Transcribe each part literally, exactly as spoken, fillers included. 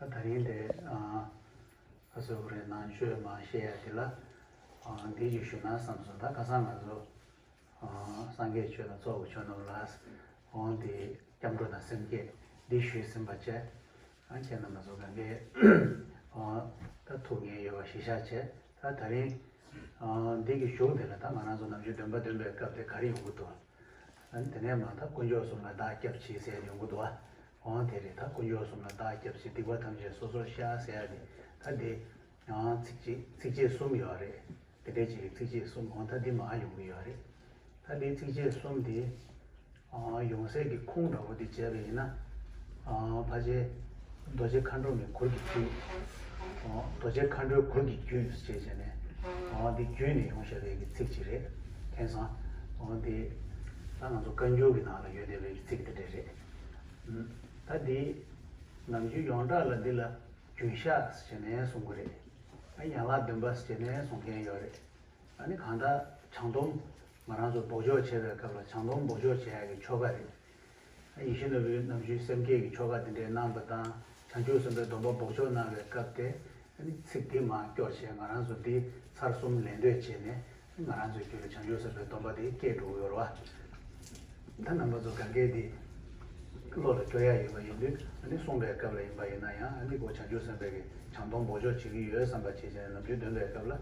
ད་རིང་དེ་ཨ་ཨ་སོ་གུ་རེ་ནང་ཆོས་མ་བཤད་ཡ་དེ་ལ་ཨ་འདི་ཅིག་ཞུ་ན་བསམ་སོང་། ད་ཁ་སང་ང་ཚོ་ཨ་སངས་རྒྱས་ཆོས་དང་ཚོགས་ཀྱི་ཆོས་རྣམས་ལ་འོང་དེ་སྐྱབས་འགྲོ་དང་སེམས་བསྐྱེད་འདི་ཞུས་ཟིན་པ་བྱས། ཨ་ཁྱེད་རྣམ་པ་ཚོ་གང་གས་ཨ་ད་ཐུགས་མཉེས་ཡོད་པ་གཞི་བཞག་བྱས། ད་ད་རིང་ཨ་འདི་གི་གཞུག་དེ་ལ་ད་ང་རང་ཚོ་ནམ་རྒྱུན་འདོན་པ་འདོན་པའི་སྐབས་དེ་ག་རེ་ཡོང་གི་འདུག་ཨ་ནི་དེ་ནས་མ་ད་དཀོན་མཆོག་གསུམ་ལ་བདག་སྐྱབས་མཆི་ཟེར་ཡོང་གི་འདུག་ཨ། འོང་དེ་རེད། ད་དཀོན་མཆོག་གསུམ་ལ་བདག་སྐྱབས་མཆི། སྡིག་པ་ཐམས་ཅད་སོ་སོར་བཤགས་ཟེར་ཡ་དེ་ད་དེ་ཡང་ཚིགས་བཅད་ཚིགས་བཅད་གསུམ་ཡོད་རེད། དེ་འདྲའི་ཅིག་ཚིགས་བཅད་གསུམ་འོང་ད་འདི་མ་ཡོང་གི་ཡོད་རེད། ད་དེ་ཚིགས་བཅད་གསུམ་དེ་ཨ་ཡོང་སའི་གི་ཁུངས་འདྲ་བོ་དེ་བྱས་པ་ཡིན་ན། ཨ་ཕལ་ཆེར་རྡོ་རྗེ་མཁའ་འགྲོ་མའི་གུར་གྱི་རྒྱུད། ཨ་རྡོ་རྗེ་མཁའ་འགྲོའི་གུར་གྱི་རྒྱུད་ཅེས་བྱས་ནས་ཨ་འདི་བརྒྱུད་ནས་ཡོང་བཞག་པའི་གི་ཚིག་ཅིག་རེད། མཁྱེན་སོང་། ཨ་འདི་ད་ང་ཚོ་བཀའ་འགྱུར་གྱི་ནང་ལ་ཡོད་བསྡད་པའི་གི་ཚིག་དེ་འདྲ་རེད། ཨ་ད་འདི་ནམ་རྒྱུན་ཡོངས་གྲགས་ལ་འདི་ལ་རྒྱུན་བཤགས་ཟེར་ནས་གསུང་གི་རེད། ཨ་ཡན་ལག་བདུན་པ་ཟེར་ནས་གསུང་མཁན་ཡོད་རེད། ཨ་ནི་གང་ལྟར་བྱང་སྡོམ་ང་རང་ཚོ་འབོགས་ཆོག་བྱེད་པའི་སྐབས་ལ་བྱང་སྡོམ་འབོགས་ཆོག་བྱེད་ཡག་གི་ཆོ་ག་རེད། ཡིད་བཞིན་ནོར་བུའི་རྣམ་འཕྲུལ་སེམས་བསྐྱེད་ཀྱི་ཆོ་ག་འདི་འདྲའི་གནང་བ་དང་། བྱང་ཆུབ་སེམས་དཔའི་སྡོམ་པ་འབོགས་ཆོག་གནང་བའི་སྐབས་དེ། ཨ་ནི་ཚིག་འདི་མར་སྐྱོར་བྱས་ང་རང་ཚོ་འདི་ཚར་གསུམ་ལེན་འདོད་བྱས་ནས་ང་རང་ཚོའི་རྒྱུད་ལ་བྱང་ཆུབ་སེམས་དཔའི་སྡོམ་པ་དེ་སྐྱེས་འགྲོ་གི་ཡོད་རེད་བ། ད་རྣམ་པ་ཚོ་གང་གས་འདི་བློ་ལ་སྐྱོར་ཡ་ཡོད་པ་ཡིན་དུས། ཨ་ནི་གསུངས་པའི་སྐབས་ལ་ཡིན་པ་ཡིན་ན་ཡང་། ཨ་ནི་ཁོ་བྱང་ཆུབ་སེམས་དཔའི་གི་བྱང་སྡོམ་འབོགས་ཆོག་བྱེད་ཀྱི་ཡོད་བསམ་པ་བྱས་བྱས་ནས་ནམ་རྒྱུན་འདོན་པའི་སྐབས་ལ།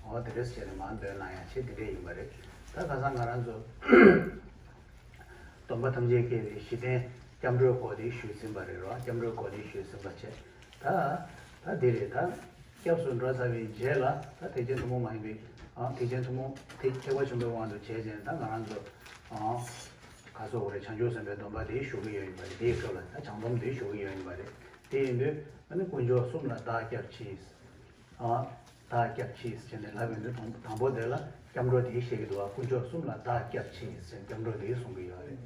འོ་དེ་འདྲས་བྱས་ནས་མར་འདོན་གནང་ཡ་བྱས་དེ་འདྲས་ཡིན་པ་རེད། ད་ཁ་སང་ང་རང་ཚོ་སྡོམ་པ་ཐམས་ཅད་བསྐྱེད་པའི་གཞི་རྟེན་སྐྱབས་འགྲོའི་སྐོར་དེ་ཞུས་ཟིན་པ་རེད་རོ། སྐྱབས་འགྲོའི་སྐོར་དེ་ཞུས་ཟིན་པ་བྱས། ད་ད་འདི་རེད། ད་སྐྱབས་སུ་འགྲོ་ཚར་བའི་རྗེས་ལ་ད་ཐེག་ཆེན་ཐུན་མོང་མ་ཡིན་པའི་ཨ་ཐེག་ཆེན་ཐུན་མོང་ཐེག་ཐེག་པ་ཆེན་པོའི་དབང་དུ་བྱས་བྱས་ནས་ད་ང་རང་ཚོ་ཨ་ག་སོགས་རེད། བྱང་ཆུབ་སེམས་དཔའི་སྡོམ་པ་དེ་ཞུ་གི་ཡོད་ཡིན་པ་རེད། དེའི་སྐབས་ལ་ད་བྱང་སྡོམ་དེ་ཞུ་གི་ཡོད་ཡིན་པ་རེད། དེ་ཡིན་དུས་ཨ་ནི་དཀོན་མཆོག་གསུམ་ལ་བདག་སྐྱབས་མཆི། ཨ་བདག་སྐྱབས་མཆི་ཟེར་ནས་ལབ་ཡོང་དུས་དང་དང་པོ་དེ་ལ་སྐྱབས་འགྲོ་དེ་བཤད་ཀྱི་འདུག་བ། དཀོན་མཆོག་གསུམ་ལ་བདག་སྐྱབས་མཆི་ཟེར་སྐྱབས་འགྲོ་དེ་གསུང་གི་ཡོད་རེད།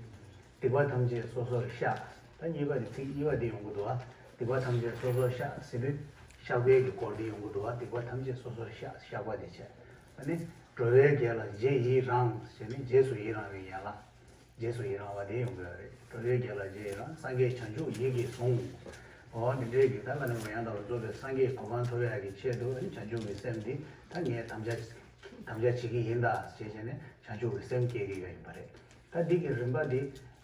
སྡིག་པ་ཐམས་ཅད་སོ་སོར་བཤགས། ད་གཉིས་པ་དེ་ཚིག་གཉིས་པ་དེ་ཡོང་གི་འདུག་བ། སྡིག་པ་ཐམས་ཅད་སོ་སོར་བཤགས་ཟེར་དུས་བཤགས་པའི་གི་སྐོར་དེ་ཡོང་གི་འདུག་བ། སྡིག་པ་ཐམས་ཅད་སོ་སོར་བཤགས། བཤགས་པ་དེ་བྱས། ཨ་ནི་འགྲོ་བའི་དགེ་ལ་རྗེས་ཡི་རང་ཟེར་ནས་རྗེས་སུ་ཡི་རང་བའི་ཡན་ལག་རྗེས་སུ་ཡི་རང་བ་དེ་ཡོང་གི་ཡོད་རེད། འགྲོ་བའི་དགེ་ལ་རྗེས་ཡི་རང་། སངས་རྒྱས་བྱང་ཆུབ་ཡིད་ཀྱིས་བཟུང་། འོ་འདི་འདྲའི་གི་ད་བླ་ན་མེད་པ་ཡང་དག་པར་རྫོགས་པའི་སངས་རྒྱས་གོ་འཕང་ཐོབ་ཡག་གི་ཆེད་དུ་ཨ་ནི་བྱང་ཆུབ་ཀྱི་སེམས་འདི་ད་ངས་དམ་བཅའ་དམ་བཅའ་བྱེད་ཀྱི་ཡིན་ད་ཞེས་བྱས་ནས་བྱང་ཆུབ་ཀྱི་སེམས་བསྐྱེད་ཀྱི་ཡོད་ཡིན་པ་རེད། ད་འདི་གི་རིམ་པ་འདི་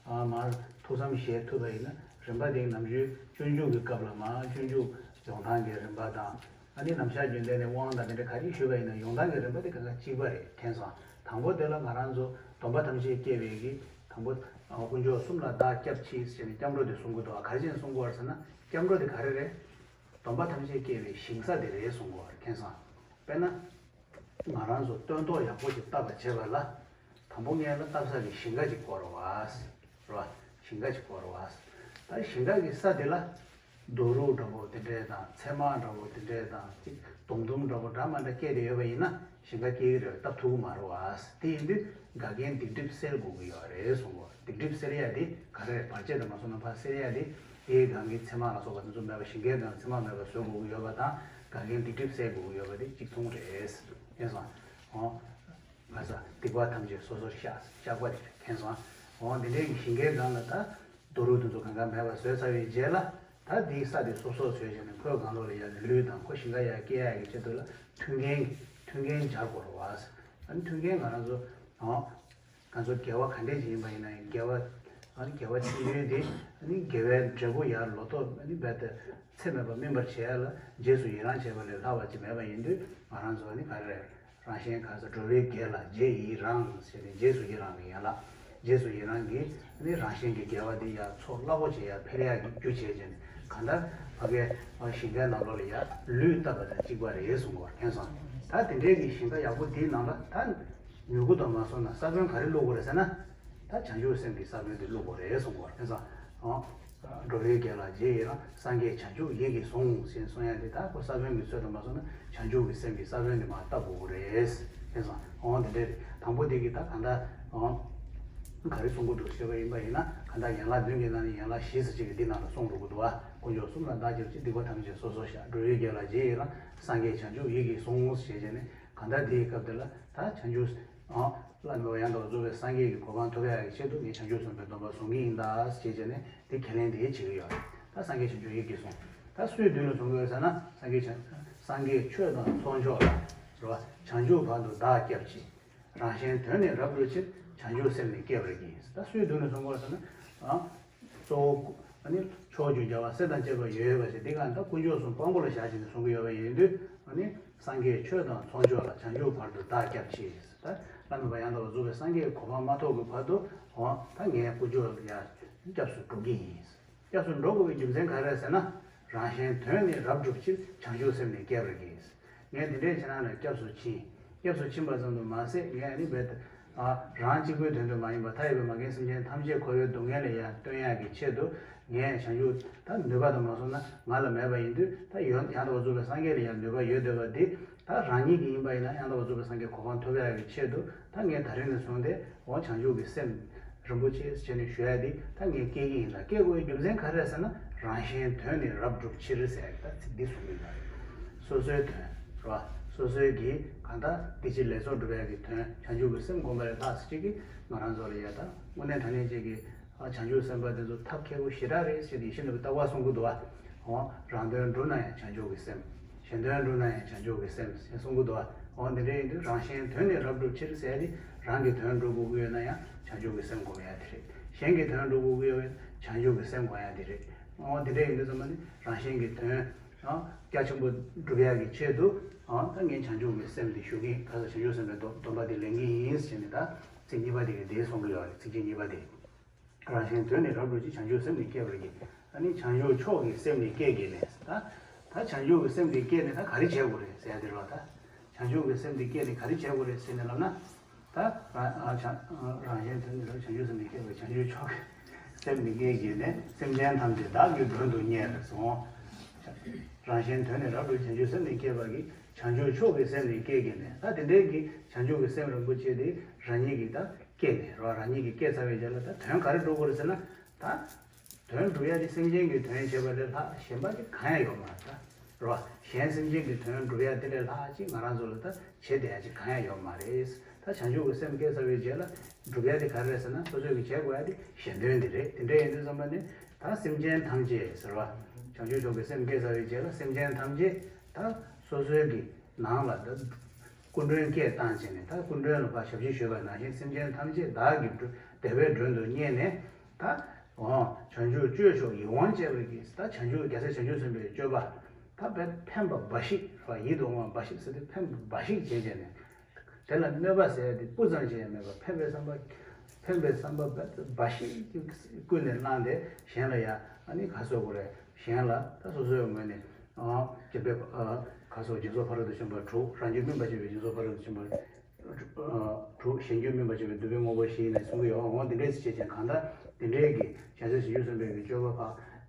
ཨ་མར་ཐུགས་བསམ་བཞེས་ཐུབ་པ་ཡིན་ན། རིམ་པ་འདི་ནམ་རྒྱུན་སྤྱོད་འཇུག་གི་སྐབས་ལ་མར་སྤྱོད་འཇུག་ཡོང་སྟངས་ཀྱི་རིམ་པ་དང་། ཨ་ནི་ནམ་ཞག་རྒྱུན་ལྡན་ནས་དབང་དང་དེ་འདྲ་ག་རེ་ཞུས་པ་ཡིན་ན་ཡོང་སྟངས་ཀྱི་རིམ་པ་དེ་གང་ག་གཅིག་པ་རེད། མཁྱེན་སོང་། དང་པོ་དེ་ལ་ང་རང་ཚོ་སྡོམ་པ་ཐམས་ཅད་བསྐྱེད་པའི་གི་དང་པོ། ཨ་དཀོན་མཆོག་གསུམ་ལ་བདག་སྐྱབས་མཆི་ཟེར་ནས་སྐྱབས་འགྲོ་དེ་གསུང་གི་འདུག་ག་རེ་བྱས་ནས་གསུང་དགོས་རེད་ཟེར་ན། སྐྱབས་འགྲོ་དེ་ག་རེ་རེད། སྡོམ་པ་ཐམས་ཅད་བསྐྱེད་པའི་ཞིང་ས་དེ་རེད་གསུང་གི་ཡོད་རེད། མཁྱེན་སོང་། དཔེར་ན། ང་རང་ཚོ་སྟོན་ཐོག་ཡག་པོ་ཞིག་བཏབ་པ་བྱས་པ་ལ། དང་པོ་སྔོན་ལ་བཏབ་ས་གི་ཞིང་ཁ་ཅིག་དགོས་རེད་བ། རེད་བ། ཞིང་ཁ་ཅིག་དགོས་རེད་བ། ད་ཞིང་ཁ་གི་ས་དེ་ལ། རྡོ་རུག་འདྲ་པོ་དེ་འདྲས་དང་ཚེར་མ་འདྲ་པོ་དེ་འདྲས་དང་ཅིག་དུམ་དུམ་འདྲ་པོ་འདྲ་མ་འདྲ་སྐྱེས་ཏེ་ཡོད་པ་ཡིན་ན་ཞིང་ཁ་སྐྱེ་གི་རེད། བཏབ་ཐུབ་ཀྱི་མ་རེད་བ། དེ་ཡིན་དུས་འགལ་རྐྱེན་སྡིག་སྒྲིབ་སེལ་དགོས་ཀྱི་ཡོད་རེད་གསུང་གོ། སྡིག་སྒྲིབ་སེལ་ཡ་དེ་ག་རེ་རེད། བར་ཆད་དང་མ་སོང་ན་ཕར་སེལ་ཡ་དེ། དེའི་སྒང་གི་ཚེར་མ་ལ་སོགས་པ་དེ་ཚོ་མེད་པ། ཞིང་ཁའི་སྒང་ཚེར་མ་མེད་པ་བཟོ་དགོས་ཀྱི་ཡོད་པ་དང་འགལ་རྐྱེན་སྡིག་སྒྲིབ་སེལ་དགོས་ཀྱི་ཡོད་པ་དེ་གཅིག་མཚུངས་རེད། མཁྱེན་སོང་། འོ། ང་ཚོ་སྡིག་པ་ཐམས་ཅད་སོ་སོར་བཤགས། བཤགས་པ་དེ་རེད། མཁྱེན་སོང་། འོ་འདི་འདྲའི་གི་ཞིང་ཁའི་སྒང་ལ་ད་རྡོ་རུག་དེ་ཚོ་གང་ག་མེད་པ་བཟོས་ཚར་བའི་རྗེས་ལ། ད་དེའི་ས་དེ་སོབ་སོབ་བཟོས་བྱས་ནས་ཁོའི་སྒང་ལོགས་ལ་ཡར་ལུད་དང་ཁོ་ཞིང་ཁ་ཡར་སྐྱེ་ཡག་གི་ཆེད་དུ་ལ་མཐུན་རྐྱེན། མཐུན་རྐྱེན་སྦྱར་དགོས་རེད་བ། ཨ་ནི་མཐུན་རྐྱེན་ང་རང་ཚོ། འོ། ང་ཚོ་དགེ་བ་ག་འདྲས་ཅིག་ཡིན་པ་ཡིན་ན་ཡང་དགེ་བ། ཨ་ནི་དགེ་བ་ཆེ་ཆུང་དེ་ཨ་ནི་དགེ་བའི་འབྲས་བུ་ཡར་ལོ་ཏོག་ཨ་ནི་རྦད་དེ་ཚད་མེད་པ་སྨིན་པར་བྱེད་ཡ་ལ་རྗེས་སུ་ཡི་རང་བྱེད་པ་ལས་ལྷག་པ་ཅིག་མེད་པ་ཡིན་དུས། ང་རང་ཚོ་ཨ་ནི་ག་རེ་རེད། རང་གཞན་གང་ཟག་འགྲོ་བའི་དགེ་ལ་རྗེས་ཡི་རང་ཟེར་ནས་རྗེས་སུ་ཡི་རང་གི་ཡན་ལག་རྗེས་སུ་ཡི་རང་གིས་ཨ་ནི་རང་གཞན་གྱི་དགེ་བ་འདི་ཡར་ཚོགས་རླབས་པོ་ཆེ་ཡར་འཕེལ་ཡག་གི་རྒྱུ་བྱེད་ཅེས་ནས། གང་ལྟར་ཕ་གའི་ཞིང་ཁའི་ནང་ལོགས་ལ་ཡར་ལུད་བཏབ་པ་དང་གཅིག་པ་རེད་གསུང་གོ། མཁྱེན་སོང་། ད་དེ་འདྲའི་གི་ཞིང་ཁ་ཡག་པོ་འདིའི་ནང་ལ་ད། མྱུ་གུ་དང་མ་སོང་ན་ས་བོན་ག་རེ་བླུག་དགོས་རེད་ཟེར་ན། ད་བྱང་ཆུབ་སེམས་ཀྱི་ས་བོན་དེ་བླུག་དགོས་རེད་གསུང་གོ། མཁྱེན་སོང་། འོ། འགྲོ་བའི་དགེ་ལ་རྗེས་ཡི་རང་། སངས་རྒྱས་བྱང་ཆུབ་ཡིད་ཀྱིས་བཟུང་ཟེར་གསུང་ཡ་དེ། ད་ཁོ་ས་བོན་གྱི་ཚོད་དུ་མ་སོང་ན་བྱང་ཆུབ་ཀྱི་སེམས་ཀྱི་ས་བོན་དེ་མར་བཏབ་དགོས་ཀྱི་རེད། མཁྱེན་སོང་། འོ་དེ་འདྲས་རེད། དང་པོ་དེ་གི་ད་གང་ལྟར། འོ། ག་རེ་གསུང་གི་འདུག་ཞུས་པ་ཡིན་པ་ཡིན་ན། གང་ལྟར་ཡན་ལག་བདུན་གྱི་ནང་ནས་ཡན་ལག་བཞི་ཟེར་ཅིག་གི་འདི་ནང་ལ་གསུངས་འགྲོ་གི་འདུག་བ། དཀོན་མཆོག་གསུམ་ལ་བདག་སྐྱབས་མཆི། སྡིག་པ་ཐམས་ཅད་སོ་སོར་བཤགས། འགྲོ་བའི་དགེ་ལ་རྗེས་ཡི་རང་། སངས་རྒྱས་བྱང་ཆུབ་ཡིད་ཀྱིས་བཟུང་ཞེས་བྱས་ནས། གང་ལྟར་འདིའི་སྐབས་འདི་ལ་ད་བྱང་ཆུབ། ཨ། བླ་ན་མེད་པ་ཡང་དག་རྫོགས་པའི་སངས་རྒྱས་ཀྱི་གོ་འཕང་ཐོབ་ཡག་གི་ཆེད་དུ་ངས་བྱང་ཆུབ་སེམས་དཔའི་སྡོམ་པ་བཟུང་གི་ཡིན་ད་ཞེས་བྱས་ནས་དེ་ཁས་ལེན་དེ་བྱེད་ཀྱི་ཡོད་རེད། ད་སངས་རྒྱས་བྱང་ཆུབ་ཡིད་ཀྱིས་བཟུང་། ད་སུའི་མདུན་ལ་བཟུང་དགོས་ཟེར་ན། སངས་རྒྱས་བྱང་། སངས་རྒྱས་ཆོས་དང་ཚོགས་མཆོག་ལ། རེད་བ། བྱང་ཆུབ་བར་དུ་བདག་སྐྱབས་མཆི། རང་གཞན་དོན་ནི་རབ་བསྒྲུབ་ཕྱིར། བྱང་ཆུབ་སེམས་ནི་བསྐྱེད་པར་བགྱི། ད་སུའི་མདུན་ལ་བཟུང་དགོས་ཟེར་ན། ཨ། གཙོ་བོ། ཨ་ནི་ཕྱོགས་བཅུར་རྒྱལ་བ་སྲས་དང་བཅས་པ་ཡོད་པ་ཞིག་འདི་ག་ད་དཀོན་མཆོག་གསུམ་དཔང་པོ་ལ་བཞག་བྱས་ནས་གསུང་གི་ཡོད་པ་ཡིན་དུས། ཨ་ནི་སངས་རྒྱས་ཆོས་དང་ཚོགས་མཆོག་ལ། བྱང་ཆུབ་བར་དུ་བདག་སྐྱབས་མཆི། ད་བླ་མེད་པ་ཡང་དག་པར་རྫོགས་པའི་སངས་རྒྱས་ཀྱི་གོ་འཕང་མ་ཐོབ་ཀྱི་བར་དུ། འོ་ད་ངས་དཀོན་མཆོག་ལ་ཡར་སྐྱབས་སུ་འགྲོ་གི་ཡིན། སྐྱབས་སུ་འགྲོ་དགོས་པའི་རྒྱུ་མཚན་ག་རེ་རེད་ཟེར་ན། རང་གཞན་དོན་ནི་རབ་བསྒྲུབ་ཕྱིར། བྱང་ཆུབ་སེམས་ནི་བསྐྱེད་པར་བགྱི། ངས་འདི་འདྲའི་ཁྱེད་རང་ལ་སྐྱབས་སུ་མཆི། སྐྱབས་སུ་ཕྱིན་པ་ཙམ་དུ་མ་ཟད། ངས་ནི་རྦད་དེ། ཨ། རང་གཅིག་པུའི་དོན་དུ་མ་ཡིན་པར། མཐའ་ཡས་པའི་མ་རྒན་སེམས་ཅན་ཐམས་ཅད་འཁོར་བའི་སྡུག་བསྔལ་ལས་ཡར་བཏོན་ཡག་གི་ཆེད་དུ། ངས་བྱང་ཆུབ། ད་ནུས་པ་དང་མ་སོང་ན་ང་ལ་མེད་པ་ཡིན་དུས། ད་ཡོད། ཡང་དག་པར་རྫོགས་པའི་སངས་རྒྱས་ལ་ཡང་ནུས་པ་ཡོད་འདོད་པ་འདི། ད་རང་ཉིད་ཀྱི་ཡིན་པ་ཡིན་ན། ཡང་དག་པར་རྫོགས་པའི་སངས་རྒྱས་གོ་འཕང་ཐོབ་ཡག་གི་ཆེད་དུ། ད་ངས་ད་རིང་ནས་བཟུང་སྟེ། འོ་བྱང་ཆུབ་ཀྱི་སེམས་རིན་པོ་ཆེ་བྱས་ནས་ཞུ་ཡ་འདི་ད་ངས་བསྐྱེད་ཀྱི་ཡིན། ད་བསྐྱེད་དགོས་པའི་རྒྱུ་མཚན་ག་རེ་རེད་ཟེར་ན། རང་གཞན་དོན་ནི་རབ་བསྒྲུབ་ཕྱིར་ཟེར་ཡ་ད་ཚིག་འདི་གསུངས་ཡོད་པ་རེད། སོ་སོའི་དོན་རེད་བ། སོ་སོའི་གི་གང་ལྟར་འདི་ཕྱི་ལས་ཚོགས་སྒྲུབ་ཡ་གི་དོན། བྱང་ཆུབ་ཀྱི་སེམས་བསྒོམ་པ་ལས་ལྷག་ཅིག་གི་ང་རང་ཚོ་ལ་ཡ། ད་དངོས་གནས་དྲང་གནས་ཅིག་གི། ཨ། བྱང་ཆུབ་སེམས་དཔའ་དེ་ཚོ་ཐབས་མཁས་པོ་ཞེ་དྲག་རེད་ཟེར་ཏེ་ཡིད་བཞིན་ནོར་བུས་རྟག་པར་གསུང་གི་འདུག་བ། འོ། རང་དོན་བསྒྲུབ་ན་ཡང་བྱང་ཆུབ་ཀྱི་སེམས། གཞན་དོན་བསྒྲུབ་ན་ཡང་བྱང་ཆུབ་ཀྱི་སེམས་ཞེས་གསུང་གི་འདུག་བ། འོ་འདི་འདྲ་ཡིན་དུས། རང་གཞན་དོན་ནི་རབ་བསྒྲུབ་ཕྱིར་ཟེར་ཏེ། རང་གི་དོན་སྒྲུབ་དགོས་ཀྱི་ཡོད་ན་ཡང་བྱང་ཆུབ་ཀྱི་སེམས་སྒོམ་ཡ་དེ་རེད། གཞན་གྱི་དོན་སྒྲུབ་དགོས་ཀྱི་ཡོད་ན་བྱང་ཆུབ་ཀྱི་སེམས་སྒོམ་ཡ་དེ་རེད། འོ་འདི་འདྲ་ཡིན་དུས་ཙམ་པ་ནི། རང་གཞན་གྱི་དོན། ཨ། རྒྱ་ཆེན་པོ་སྒྲུབ་ཡ་གི་ཆེད་དུ། ཨ། ད་ངས་བྱང་ཆུབ་ཀྱི་སེམས་འདི་ཞུ་གི་ཡིན། ག་ས། བྱང་ཆུབ་སེམས་དཔའི་སྡོམ་སྡོམ་པ་འདི་ལེན་གྱི་ཡིན་ཟེར་ནས། ད་ཚིག་གཉིས་པ་དེ་གིས་འདི་གསུང་གི་ཡོད་རེད། ཚིགས་བཅད་གཉིས་པ་དེ། རང་གཞན་དོན་ནི་རབ་བསྒྲུབ་ཕྱིར། བྱང་ཆུབ་སེམས་ནི་བསྐྱེད་པར་བགྱི། ཨ་ནི་བྱང་ཆུབ་མཆོག་གི་སེམས་ནི་བསྐྱེད་བགྱིས་ནས། ད་ད་བྱང་ཆུབ་ཀྱི་སེམས་འདི་བསྐྱེད་ནས་ད་ག་རེ་བྱེད་དགོས་རེད་ཟེར་ཡ་དེ་རེད་བ། ད་བྱང་ཆུབ་ཀྱི་སེམས་འདི་བསྐྱེད་ནས་ག་རེ་བྱེད་དགོས་རེད་ཟེར་ནས་ལབ་ན། ད་རང་། ཨ། བྱང་། རང་གཞན་དོན་ནི་རབ། བྱང་ཆུབ་སེམས་ནི་བསྐྱེད་པར། བྱང་ཆུབ་མཆོག་གི་སེམས་ནི་བསྐྱེད་བགྱིས་ནས། སེམས་ཅན་ཐམས་ཅད་བདག་གིས་མགྲོན་དུ་གཉེར་སོང་། རང་གཞན་དོན་ནི་རབ་བསྒྲུབ་ཕྱིར། བྱང་ཆུབ་སེམས་ནི་བསྐྱེད་པར་བགྱི། བྱང་ཆུབ་མཆོག་གི་སེམས་ནི་བསྐྱེད་བགྱིས་ནས། ད་དེ་འདྲའི་གི་བྱང་ཆུབ་ཀྱི་སེམས་རིན་པོ་ཆེ་དེ་རང་ཉིད་ཀྱིས་ད་བསྐྱེད་ནས་རོ། རང་ཉིད་ཀྱིས་བསྐྱེད་ཚར་བའི་རྗེས་ལ། ད་དོན་ག་རེ་སྒྲུབ་དགོས་རེད་ཟེར་ན། ད་དོན་སྒྲུབ་ཡ་དེ་སེམས་ཅན་གྱི་དོན་བྱེད་པ་ལས་ལྷག་གཞན་པ་དེ་གང་ཡང་ཡོད་མ་རེད་ད། རོ། གཞན་སེམས་ཅན་གྱི་དོན་སྒྲུབ་ཡ་དེ་ལས་ལྷག་ཅིག་ང་རང་ཚོ་ལ་ད་བྱེད་བསྡད་ཡ་ཅིག་གང་ཡང་ཡོད་མ་རེད། ད་བྱང་ཆུབ་ཀྱི་སེམས་བསྐྱེད་ཚར་བའི་རྗེས་ལ་སྒྲུབ་ཡ་དེ་ག་རེ་རེད་ཟེར་ན། སོ་སོས་ཀྱི་བྱེད་དགོས་ཡ་དེ་གཞན་དོན་དེ་རེད། དེ་འདྲ་ཡིན་དུས་ཙམ་པ་ནི། ད་སེམས་ཅན་ཐམས་ཅད་ཟེར་བ། བྱང་ཆུབ་མཆོག་གི་སེམས་བསྐྱེད་ཚར་བའི་རྗེས་ལ། སེམས་ཅན་ཐམས་ཅད་ད་སོ་སོའི་གི་ནང་ལ་ད་སྐུ་མགྲོན་སྐད་བཏང་བྱས་ནས། ད་སྐུ་མགྲོན་ལ་ཕར་ཞབས་ཕྱི་ཞུས་པ་ནང་བཞིན། སེམས་ཅན་ཐམས་ཅད་བདག་གིས་མགྲོ་བདེ་བའི་མགྲོན་དུ་གཉེར་ནས། ད་འོ་བྱང་ཆུབ་སྤྱོད་མཆོག་ཡིད་འོང་སྤྱད་པར་བགྱི། ད་བྱང་ཆུབ་རྒྱལ་སྲས་བྱང་ཆུབ་སེམས་དཔའི་སྤྱོད་པ། ད་དཔེ་ཕན་པ་འབའ་ཞིག་རེད་བ། ཡིད་དུ་འོང་བ་འབའ་ཞིག་ཟེར་དུས། ཕན་པ་འབའ་ཞིག་བྱས་བྱས་ནས། དེ་ལ་གནོད་པ་ཟེར་ཡ་དེ་སྤུ་ཙམ་ཅིག་ཡང་མེད་པར། ཕན་པའི་བསམ་པ། ཕན་པའི་བསམ་པ་འབའ་ཞིག་ཀུན་ནས་བསླངས་ཏེ། གཞན་ལ་ཡ། ཨ་ནི་ག་རེ་ཟེར་དགོས་རེད། གཞན་ལ་ད་སོ་སོའི་ངོས་ནས། ཨ། སྦྱིན་པའི། ཨ། ག་རེ་ཟེར། སྦྱིན་སོགས་ཕ་རོལ་ཏུ་ཕྱིན་པ་དྲུག། རང་རྒྱུད་སྨིན་པར་བྱེད་པའི་སྦྱིན་སོགས་ཕ་རོལ་ཏུ་ཕྱིན་པ་དྲུག། གཞན་རྒྱུད་སྨིན་པར་བྱེད་པའི་བསྡུ་བའི་དངོས་པོ་བཞི་ཡིན་ནས་གསུང་གི་ཡོད། འོ་འདི་འདྲས་བྱས་བྱས། གང་ལྟར་འདི་འདྲས་ཀྱི་རྒྱལ་སྲས་བྱང་ཆུབ་སེམས་དཔའི་གི་སྤྱོད་པ་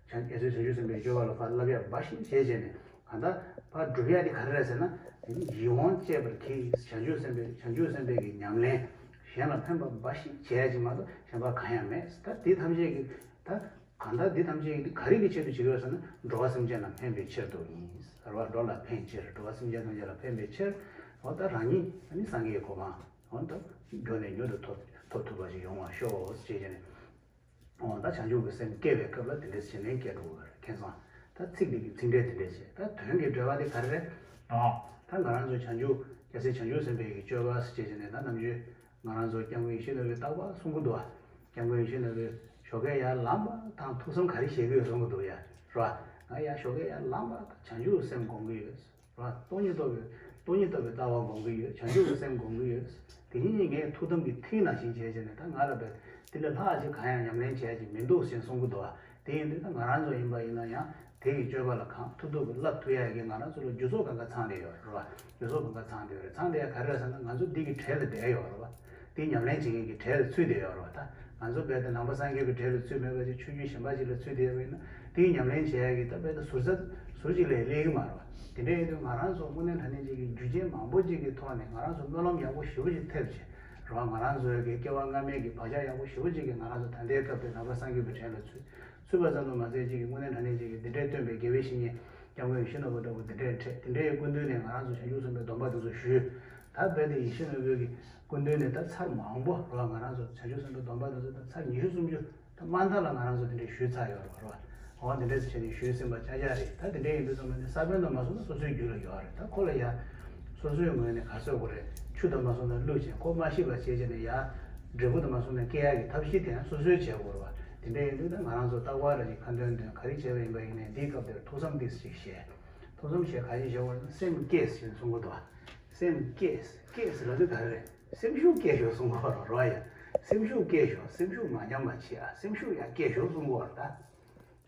ཕར། རྒྱལ་སྲས་བྱང་ཆུབ་སེམས་དཔའི་སྤྱོད་པ་ལ་ཕར་བསླབ་ཡ་འབའ་ཞིག་བྱས་བྱས་ནས། གང་ལྟར་ཕར་སྒྲུབ་ཡ་དེ་ག་རེ་རེད་ཟེར་ན། ཡིད་འོང་སྤྱད་པར་གྱིས། བྱང་ཆུབ་སེམས་དཔའི། བྱང་ཆུབ་སེམས་དཔའི་གི་ཉམས་ལེན། གཞན་ལ་ཕན་པ་འབའ་ཞིག་བྱེད་ཡ་ཅིག་མ་གཏོགས་གཞན་པ་གང་ཡང་མེད། ད་འདི་ཐམས་ཅད་ཀྱི། ད་གང་ལྟར་འདི་ཐམས་ཅད་ཀྱི་ག་རེ་གི་ཆེད་དུ་བྱེད་ཀྱི་ཡོད་ཟེར་ན། འགྲོ་བ་སེམས་ཅན་ལ་ཕན་པའི་ཕྱིར་དུ་ཡིན། རེད་བ། འགྲོ་ལ་ཕན་ཕྱིར། འགྲོ་བ་སེམས་ཅན་ཐམས་ཅད་ལ་ཕན་པའི་ཕྱིར། འོ་ད་རང་ཉིད་ནི་སངས་རྒྱས་གོ་འཕང་། འོ་ད་མགྱོགས་ནས་མྱུར་དུ་ཐོབ། ཐོབ་ཐུབ་པ་ཞིག་ཡོང་བར་ཤོག་ཅེས་བྱས་ནས། འོ་ད་བྱང་ཆུབ་ཀྱི་སེམས་བསྐྱེད་པའི་སྐབས་ལ་དེ་འདྲས་བྱས་ནས་བསྐྱེད་འགྲོ་དགོས་པ་རེད། མཁྱེན་སོང་། ད་ཚིག་འདི་གི་ཚིག་འགྲེལ་དེ་འདྲས་བྱས། ད་དོན་གྱི་འགྲེལ་པ་དེ་ག་རེ་རེད། ཨ། ད་ང་རང་ཚོ་བྱང་ཆུབ། རྒྱལ་སྲས་བྱང་ཆུབ་སེམས་དཔའི་གི་སྤྱོད་པ་ཟེར་བྱས་བྱས་ནས། ད་ནམ་རྒྱུན་ང་རང་ཚོ་སྐྱབས་མགོན་ཡིད་བཞིན་ནོར་བུས་རྟག་པར་གསུང་གི་འདུག་བ། སྐྱབས་མགོན་ཡིད་བཞིན་ནོར་བུས་ཞོགས་ཀས་ཡར་ལངས་པ་དང་ཐུགས་བསམ་ག་རེ་བཞེས་ཀྱི་ཡོད་གསུང་གི་འདུག་ཡ། རེད་བ། ང་ཡར་ཞོགས་ཀས་ཡར་ལངས་པ་དང་བྱང་ཆུབ་སེམས་སྒོམ་གྱི་ཡོད། རེད་བ། སྟོང་ཉིད་རྟོགས་པའི། སྟོང་ཉིད་རྟོགས་པའི་ལྟ་བ་སྒོམ་གྱི་ཡོད། བྱང་ཆུབ་ཀྱི་སེམས་སྒོམ་གྱི་ཡོད། དེ་ཉིད་ངའི་ཐུགས་དམ་གྱི་མཐིལ་ནང་བཞིན་བྱས་བྱས་ནས། ད་ང་ལ་བས་དེ་ལས་ལྷག་ཅིག་གང་ཡང་ཉམས་ལེན་བྱས་ཅིག་མི་འདུག་ཅེས་གསུང་གི་འདུག་བ། དེ་ཡིན་དུས་ད་ང་རང་ཚོ་ཡིན་པ་ཡིན་ན་ཡང་། དེ་ཡི་སྤྱོད་པ་ལ་གང་ཐུབ་ཐུབ་ཀྱིས་བསླབ་ཐུབ་ཡ་གི་ང་རང་ཚོ་ལ་རྒྱུ་ཚོགས་གང་ག་ཚང་བསྡད་ཡོད་རེད་བ། རྒྱུ་ཚོགས་གང་ག་ཚང་བསྡད་ཡོད་རེད། ཚང་བསྡད་ཡ་ག་རེ་རེད་ཟེར་ན། ང་ཚོ་འདི་གི་གྲལ་ལ་བསྡད་ཡོད་རེད་བ། འདི་ཉམས་ལེན་བྱེད་མཁན་གྱི་གྲལ་ལ་ཚུད་བསྡད་ཡོད་རེད་བ། ད་ང་ཚོ་རྦད་དེ་ནང་པ་སངས་རྒྱས་ཀྱི་གྲལ་ལ་ཚུད་མེད་པ་ཅིག་ཆོས་བརྒྱུད་གཞན་པ་ཅིག་ལ་ཚུད་བསྡད་ཡོད་པ་ཡིན་ན། འདི་ཉམས་ལེན་བྱེད་ཡ་གི་ད་རྦད་དེ་ཟུར་ཟ་ཟུར་ཅིག་ལས་སླེབས་ཀྱི་མ་རེད་བ། དེ་འདྲ་ཡིན་དུས་ང་རང་ཚོ་དངོས་གནས་དྲང་གནས་ཅིག་གི་རྒྱུ་རྐྱེན་མང་པོ་ཅིག་གི་ཐོག་ནས་ང་རང་ཚོ་སྨོན་ལམ་ཡག་པོ་ཞེ་པོ་ཅིག་ཐེབས་བྱས། རེད་བ། ང་རང་ཚོའི་གི་སྐྱེ་བ་སྔ་མའི་གི་བག་ཆགས་ཡག་པོ་ཞེ་པོ་ཅིག་གིས་ང་རང་ཚོ་ད་ལྟའི་སྐབས་དེ་ནང་པ་སངས་རྒྱས་པའི་གྲལ་ལ་ཚུད། ཚུད་པ་ཙམ་དུ་མ་ཟད། ཅིག་གི་དངོས་གནས་དྲང་གནས་ཅིག་གི་འདི་འདྲའི་སྟོན་པའི་དགེ་བའི་བཤེས་གཉེན་སྐྱབས་མགོན་ཡིད་བཞིན་ནོར་བུ་འདྲ་བོ་འདི་འདྲའི་གྲས། འདི་འདྲའི་སྐུ་མདུན་ནས་ང་རང་ཚོ་བྱང་ཆུབ་སེམས་དཔའི་སྡོམ་པ་འདི་ཚོ་ཞུས། ད་རྦད་དེ་ཡིད་བཞིན་ནོར་བུའི་གི་སྐུ་མདུན་ནས་ད་ཚར་མང་པོ་རེད་བ། ང་རང་ཚོ་བྱང་ཆུབ་སེམས་དཔའི་སྡོམ་པ་འདི་ཚོ་ད་ཚར་ཉི་ཤུ་སུམ་ཅུ་ད་མ་མཐའ་ལ་ང་རང་ཚོ་འདི་འདྲའི་ཞུས་ཚར་ཡོད་རེད་བ། འོ་དེ་འདྲས་བྱས་ནས་ཞུས་ཟིན་པ་ཆ་ཆ་རེད། ད་དེ་འདྲས་ཡིན་དུས་ཙམ་པ་ནི་ས་བོན་དང་མ་སོང་ན་སོ་སོའི་རྒྱུད་ལ་ཡོད་རེད། ད་ཁོ་ལ་ཡ་སོ་སོའི་ངོས་ནས་ག་ཚོད་དགོས་རེད། ཆུ་དང་མ་སོང་ན་བླུགས་བྱས་ཁོ་མ་ཤི་བ་བྱས་བྱས་ནས་ཡ་འབྲས་བུ་དང་མ་སོང་ན་སྐྱེ་ཡག་གི་ཐབས་ཤེས་དེ་ཡང་སོ་སོས་བྱེད་དགོས་རེད་བ། དེ་འདྲས་ཡིན་དུས་ད་ང་རང་ཚོ་རྟག་པར་རེ་ཞིག་ཁ་འདོན་འདོན་ག་རེ་བྱས་པ་ཡིན་པ་ཡིན་ནའི་འདིའི་སྐབས་དེར་ཐུགས་བསམ་ཏིག་ཞིག་བཞེས། ཐུགས་བསམ་བཞེས་ག་རེ་བཞེས་དགོས་རེད་ན་སེམས་བསྐྱེད་ཟེར་གསུང་གི་འདུག་བ། སེམས་བསྐྱེད། བསྐྱེད་ཟེར་ལབ་དུས་ག་རེ་རེད། སེམས་ཤུགས་བསྐྱེད་ཤོག་གསུང་གི་ཡོད་རེད་བ་ཡ། སེམས་ཤུགས་བསྐྱེད་ཤོག་སེམས་ཤུགས་མ་ཉམས་པ་བྱེད་ཨ། སེམས་ཤུགས་ཡང་བསྐྱེད་ཤོག་གསུང་གི་ཡོད་རེད་ད།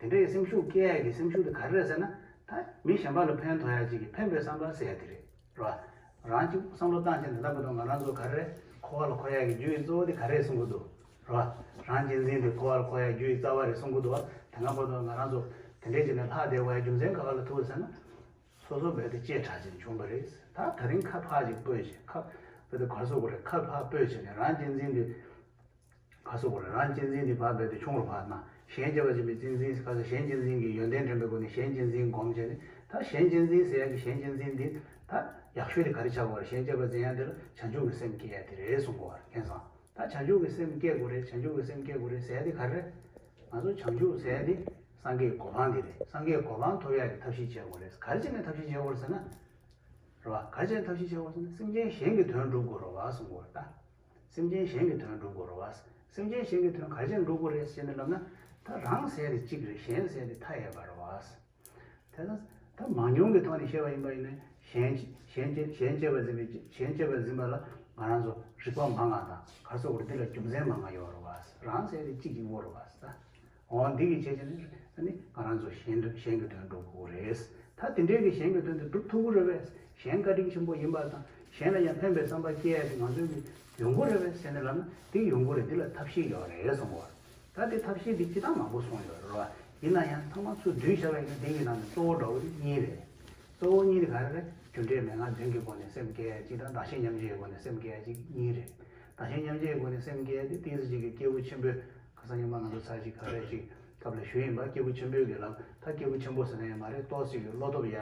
དེ་འདྲའི་སེམས་ཤུགས་སྐྱེ་ཡག་གི་སེམས་ཤུགས་དེ་ག་རེ་རེད་ཟེར་ན། ད་མི་གཞན་པ་ལ་ཕན་ཐོགས་ཡག་ཅིག་གི་ཕན་པའི་བསམ་པ་ཟེར་ཡག་དེ་རེད། རེད་བ། རང་གཅིག་བསམ་བློ་བཏང་བྱས་ནས་ལབ་པ་དང་ང་རང་ཚོ་ག་རེ་རེད། འཁོར་བ་ལ་འཁོར་ཡག་གི་རྒྱུ་ཡི་གཙོ་བོ་དེ་ག་རེ་རེད་གསུང་གི་འདུག་རེད་བ། རང་གཅེས་འཛིན་དེ་འཁོར་བ་ལ་འཁོར་ཡག་རྒྱུ་ཡི་རྩ་བ་རེད་གསུང་གི་འདུག་བ། དེ་སྔ་བར་དུ་ང་རང་ཚོ་དེ་འདྲས་བྱས་ནས་ལྷག་བསྡད་དགོས་ཡག་རྒྱུ་མཚན་ག་པ་ལ་ཐུག་རེད་ཟེར་ན། སོ་སོ་རྦད་དེ་གཅེས་དྲགས་ཅིག་བྱུང་བ་རེད། ད་དེ་རིང་ཁ་ཕར་ཅིག་སྤོས་བྱས་ཁ་རྦད་དེ་ག་རེ་ཟེར་དགོས་རེད། ཁ་ཕར་སྤོས་བྱས་ནས་རང་གཅེས་འཛིན་དེ། ག་རེ་ཟེར་དགོས་རེད། རང་གཅེས་འཛིན་དེ་ཕར་རྦད་དེ་ཆུང་རུ་ཕར་བཏང་། གཞན་གཅེས་པར་འཛིན་པའི་གཅེས་འཛིན་ག་ཚོད་གཞན་གཅེས་འཛིན་གྱི་ཡོན་ཏན་དྲན་པའི་སྒོ་ནས་གཞན་གཅེས་འཛིན་སྒོམ་བྱས་ནས། ད་གཞན་གཅེས་འཛིན་ཟེར་ཡག་གི་གཞན་གཅེས་འཛིན་འདི་ད་ཡག་ཤོས་དེ་ག་རེ་ཆགས་དགོས་རེད། གཞན་གཅེས་པར་འཛིན་ཡག་དེ་ལ་བྱང་ཆུབ་ཀྱི་སེམས་སྐྱེ་ཡག་དེ་རེད་གསུང་གི་ཡོད་རེད། མཁྱེན་སོང་། ད་བྱང་ཆུབ་ཀྱི་སེམས་སྐྱེ་དགོས་རེད། བྱང་ཆུབ་ཀྱི་སེམས་སྐྱེ་དགོས་རེད་ཟེར་ཡག་དེ་ག་རེ་རེད། ང་ཚོ་བྱང་ཆུབ་ཟེར་ཡག་དེ་སངས་རྒྱས་གོ་འཕང་དེ་རེད། སངས་རྒྱས་གོ་འཕང་ཐོབ་ཡག་གི་ཐབས་ཤེས་བྱེད་དགོས་རེད། ག་རེ་བྱས་ནས་ཐབས་ཤེས་བྱེད་དགོས་རེད་ཟེར་ན། རེད་བ། ག་རེ་བྱས་ནས་ཐབས་ཤེས་བྱེད་དགོས་ཟེར་ན་སེམས་ཅན་གཞན་གྱི་དོན་སྒྲུབ་དགོས་རེད་བ་གསུང་གི་ཡོད་རེད་ད། སེམས་ཅན་གཞན་གྱི་དོན་སྒྲུབ་དགོས་རེད་བ། སེམས་ཅན་གཞན་གྱི་དོན་ག་རེ་བྱས་ནས་སྒྲུབ་དགོས་རེད་ཟེར་ནས་ལབ་ན། ད་རང་ཟེར་དེ་གཅིག་རེད། གཞན་ཟེར་དེ་མཐའ་ཡས་པ་རེད་བ། དེ་ལ་ད་མང་ཉུང་གི་ཐོག་ནས་བཤད་པ་ཡིན་པ་ཡིན་ན་གཞན་གཞན་གཅེས་གཞན་གཅེས་པར་འཛིན་པའི་གཞན་གཅེས་པར་འཛིན་པ་ལ་ང་རང་ཚོ་རིག་པ་མང་བ་དང་ག་རེ་ཟེར་དགོས་རེད། འདི་ལ་རྒྱུ་མཚན་མང་བ་ཡོད་རེད་བ། རང་ཟེར་དེ་གཅིག་གཅིག་པོ་རེད་བ། འོ་འདི་གི་བྱས་བྱས་ནས་ནི་ང་རང་ཚོ་གཞན་དོན་གཞན་གྱི་དོན་སྒྲུབ་དགོས་རེད། ད་དེ་འདྲའི་གི་གཞན་གྱི་དོན་དེ་སྒྲུབ་ཐུབ་ཀྱི་རེད་པས། གཞན་བཀའ་དྲིན་ཆེན་པོ་ཡིན་པ་དང་གཞན་ལ་ཡང་ཕན་པའི་བསམ་པ་སྐྱེ་ཡ་དེ་ང་ཚོའི་གི་ཡོང་གི་རེད་པས་ཟེར་ནས་ལབ་ན་དེ་ཡོང་གི་རེད། འདི་ལ་ཐབས་ཤེས་ཡོད་རེད་གསུངས་པ། ད་དེ་ཐབས་ཤེས་དེ་སྤྱི་བཏང་མང་པོ་གསུངས་ཡོད་རེད་བ། ཡིན་ན་ཡང་ཚང་མ་ཚུར་བསྡུས་བྱས་པ་ཡིན་ན་དེ་གི་ནང་ནས་གཙོ་བོ་འདྲ་བོ་དེ་གཉིས་རེད། གཙོ་བོ་གཉིས་དེ་ག་རེ་རེད། རྒྱུ་འབྲས་མན་ངག་བདུན་གྱི་སྒོ་ནས་སེམས་བསྐྱེད་ཡ་གཅིག་དང་བདག་གཞན་མཉམ་བརྗེའི་སྒོ་ནས་སེམས་བསྐྱེད་ཡ་གཅིག་གཉིས་རེད། བདག་གཞན་མཉམ་བརྗེའི་སྒོ་ནས་སེམས་བསྐྱེད་ཡ་དེ་ཏོག་ཙམ་ཅིག་གི་སྐྱེས་བུ་ཆེན་པོའི་ཁ་སང་ཉི་མ་ང་ཚོ་ཚར་གཅིག་ག་རེ་ཅིག་སྐབས་ལ་ཞུས་ཡིན་པ། སྐྱེས་བུ་ཆེན་པོའི་གི་ལམ། ད་སྐྱེས་བུ་ཆེན་པོ་ཟེར་ན་ཡང་མ་རེད། ཏོག་ཙམ་གི་བློ་སྟོབས་ཡ།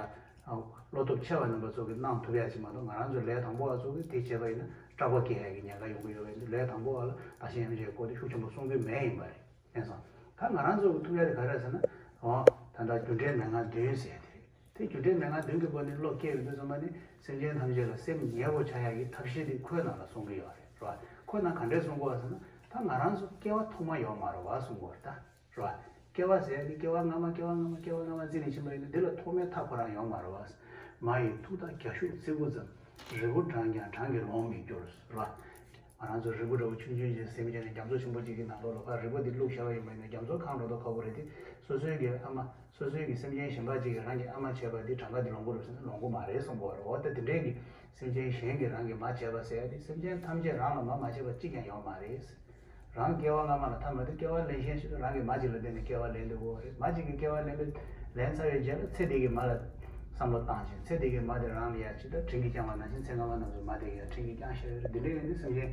བློ་སྟོབས་ཆེ་བ་རྣམ་པ་ཚོ་གིས་གནང་ཐུབ་ཡ་ཅིག་མ་གཏོགས་ང་རང་ཚོ་ལས་དང་པོ་བ་ཚོ་གིས་དེ་བྱས་པ་ཡིན་ན་སྐྲག་པ་སྐྱེ་ཡ་གི་ཉེན་ཁ་ཡོང་གི་ཡོད་པ་ཡིན་དུས་ལས་དང་པོ་བ་ལ་བདག་གཞན་མཉམ་བརྗེའི་སྐོར་དེ་ཤུགས་ཆེན་པོ་གསུང་གི་མེད་ཡིན་པ་རེད། མཁྱེན་སོང་། ད་ང་རང་ཚོ་གིས་ཐུབ་ཡ་དེ་ག་རེ་རེད་ཟེར་ན། འོ་ད་ལྟ་རྒྱུ་འབྲས་མན་ངག་བདུན་ཟེར་ཡ་དེ་རེད། དེ་རྒྱུ་འབྲས་མན་ངག་བདུན་གྱི་སྒོ་ནས་བློ་སྐྱེ་ཡོང་དུས་ཙམ་པ་ནི་སེམས་ཅན་ཐམས་ཅད་ལ་སེམས་ཉེ་བོ་ཆགས་ཡག་གི་ཐབས་ཤེས་དེ་ཁོའི་ནང་ལ་གསུང་གི་ཡོད་རེད། རེད་བ། ཁོའི་ནང་ག་འདྲས་གསུང་གི་ཡོད་ཟེར་ན། ད་ང་རང་ཚོ་སྐྱེ་བ་ཐོག་མ་ཡོད་མ་རེད་བ་གསུང་གི་ཡོད་རེད་ད། རེད་བ། སྐྱེ་བ་ཟེར་ཡག་དེ་སྐྱེ་བ་སྔ་མ་སྐྱེ་བ་སྔ་མ་སྐྱེ་བ་སྔ་མ་བརྩིས་ནས་ཕྱིན་པ་ཡིན་ན་འདི་ལ་ཐོག་མའི་མཐའ་ཁོ་རང་ཡོད་མ་རེད་བ། མ་ཡི་ཐུགས་དང་རྒྱ་ཤུག་ཙིག་པུ་ཙམ། རིལ་བུ་བགྲངས་ཀྱང་བགྲང་གིས་ལོང་མི་འགྱུར། རེད་བ། ང་རང་ཚོ་རིལ་བུ་འདྲ་བོ་ཆུང་ཆུང་ཅིག་ཟིན་བྱས་ནས་རྒྱ་མཚོ་ཆེན་པོ་གཅིག་གི་ནང་ལོགས་ལ་ཕར་རིལ་བུ་འདི་བླུགས་བཞག་པ་ཡིན་པ་ཡིན་ན་རྒྱ་མཚོ་གང་འགྲོ་དོ་ཁག་པོ་རེད་དེ། སོ་སོའི་གི་ཨ་མ། སོ་སོའི་གི་སེམས་ཅན་གཞན་པ་གཅིག་གིས་རང་གི་ཨ་མ་བྱས་པ་འདི་གྲངས་ཀ་འདི་ལོངས་གི་རེད་ཟེར་ན་ལོངས་གི་མ་རེད་གསུངས་པ་རེད། འོ་ད་དེ་འདྲའི་གི་སེམས་ཅན་གཞན་གྱིས་རང་གི་མ་བྱས་པ་ཟེར་ཡ་དེ་སེམས་ཅན་ཐམས་ཅད་རང་ལ་མ་མ་བྱས་པ་གཅིག་ཀྱང་ཡོད་མ་རེད། རང་སྐྱེ་བ་སྔ་མ་ལ་ཐ་མ་དེ་སྐྱེ་བ་ལེན་མཁན་ཞིག་ཏུ་རང་གི་མ་གཅིག་ལ་བརྟེན་ནས་སྐྱེ་བ་ལེན་འདུག་གོ་རེད། མ་གཅིག་གིས་སྐྱེ་བ་ལེན་པའི་ལེན་ཚར་བའི་རྗེས་ལ་ཚེ་འདི་གི་མ་ལ་བསམ་བློ་བཏང་ཞིང་ཚེ་འདི་གི་མ་དེ་རང་ལ་ཡ་ཇི་ལྟར་དྲིན་གྱིས་བསྐྱངས་པ་ནང་བཞིན་ཚེ་སྔ་མ་རྣམས་སུ་མ་དེ་ཡང་དྲིན་གྱིས་བསྐྱངས་ཤེས་རེད། འདི་འདྲའི་ཡོད་ནི་སེམས་ཅན་